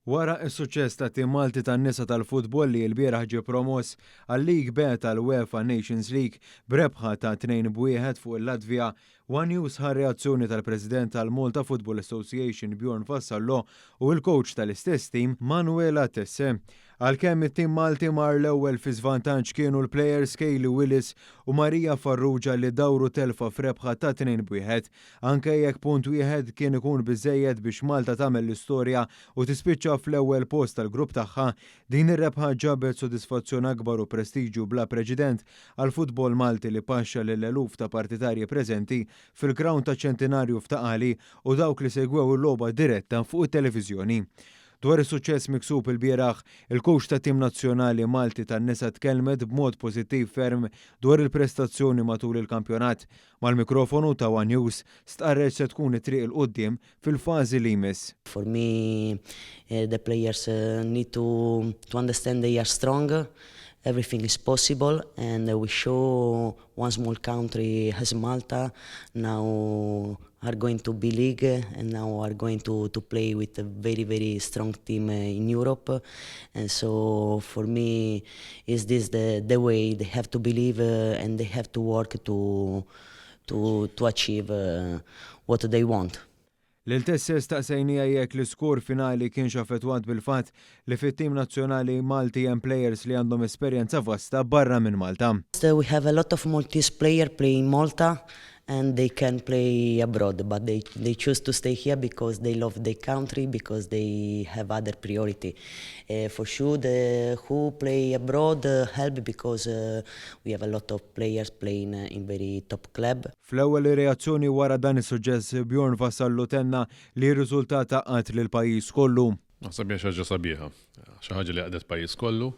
Wara s-suċċess tat-tim Malti tan-nisa tal-futbol li lbieraħ ġie promoss għal-League B tal-UEFA Nations League b'rebħa ta' 2-1 fuq il-Latvja, one News ħa r-reazzjoni tal-President tal-Malta Football Association Bjorn Vassallo u l-coach tal-istess tim Manuela Tesse. Għalkemm it-tim Malti mar l-ewwel fi żvantaġġ kienu l-plejers Kayleigh Willis u Maria Farrugia li dawru telfa f'rebħa ta' 2-1. Anke jekk punt wieħed kien ikun biżżejjed biex Malta tagħmel l-istorja u tispiċċa fl-ewwel post tal-grupp tagħha, din ir-rebħa ġabet sodisfazzjon akbar u prestiġju bla preċedent għall-futbol Malti li paxxa lil eluf ta' partitarji preżenti fil-grawnd taċ-Ċentinarju f'Ta' Qali u dawk li segwew il-logħba diretta fuq it-televiżjoni. Dwar is-suċċess miksub ilbieraħ, il-kowċ tat-tim nazzjonali Malti tan-nisa tkellmet b'mod pożittiv ferm dwar il-prestazzjoni matul il-kampjonat. Mal-mikrofonu ta' one News stqarret se tkun it-triq 'il quddiem fil-fażi li jmiss. For me the players need to to understand they are strong, everything is possible and we show one small country as Malta now are going to be league and now are going to, to play with a very very strong team in Europe and so for me is this the, the way they have to believe and they have to work to to to achieve what they want. Lil Tesse staqsejniha jekk l-iskor finali kienx affettwat bil-fatt li fit-tim nazzjonali Malti hemm players li għandhom esperjenza vasta barra minn Malta. We have a lot of Maltese player playing Malta and they can play abroad, but they, they choose to stay here because they love their country, because they have other priority. For sure, the who play abroad help because we have a lot of players playing in very top club. Fl-ewwel reazzjoni wara dan is-suċċess Bjorn Vassallo tenna li r-riżultat għaqqad lill-pajjiż kollu. Naħseb hija xi ħaġa sabiħa, xi ħaġa li għaqqdet pajjiż kollu,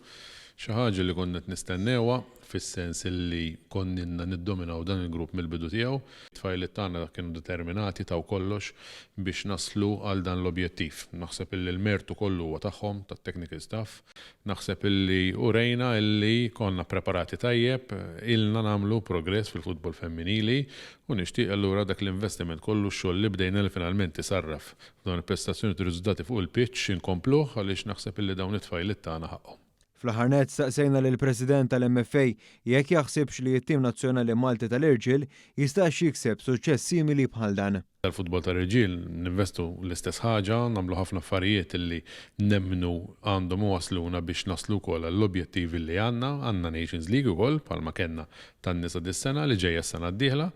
xi ħaġa li konna qed nistennewha fis-sens li konna ilna niddominaw dan il-grupp mill-bidu tiegħu. Tfajliet tagħna kienu determinati taw kollox biex naslu għal dan l-objettiv. Naħseb illi l-mertu kollu huwa tagħhom, tat-technical staff. Naħseb illi urejna illi konna preparati tajjeb, ilna nagħmlu progress fil-futbol femminili u nixtieq allura dak l-investiment kollu x-xogħol li bdejna li finalment isarraf f'dawn il-prestazzjoni u riżultati fuq il-pitch inkompluh għaliex naħseb illi dawn it-tfajliet tagħna ħaqhom. Fl-aħħar nett staqsejna lill-President tal-MFA jekk jaħsibx li t-tim nazzjonali Malti tal-irġiel jistax jikseb suċċess simili bħal dan. Tal-futbol tal-irġiel ninvestu l-istess ħaġa, nagħmlu ħafna affarijiet illi nemmnu għandhom iwassluna biex naslu wkoll għall-objettivi li għandna. Għandna Nations League ukoll bħalma kellna tan-nisa dis-sena li ġejja s-sena d-dieħla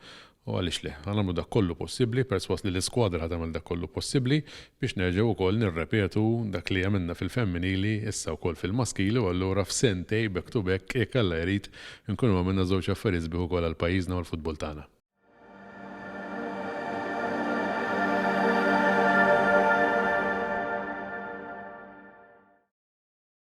u għaliex le, ħa nagħmlu dak kollu possibbli, perswas li l-iskwadra ħa tagħmel dak kollu possibbli biex nerġgħu wkoll nirrepetu dak li għamilna fil-femminili issa wkoll fil-maskili u allura f'sentejn back to back jekk Alla jrid inkunu għamilna żewġ affarijiet sbieħ ukoll għal pajjiżna u għall-futbol tagħna.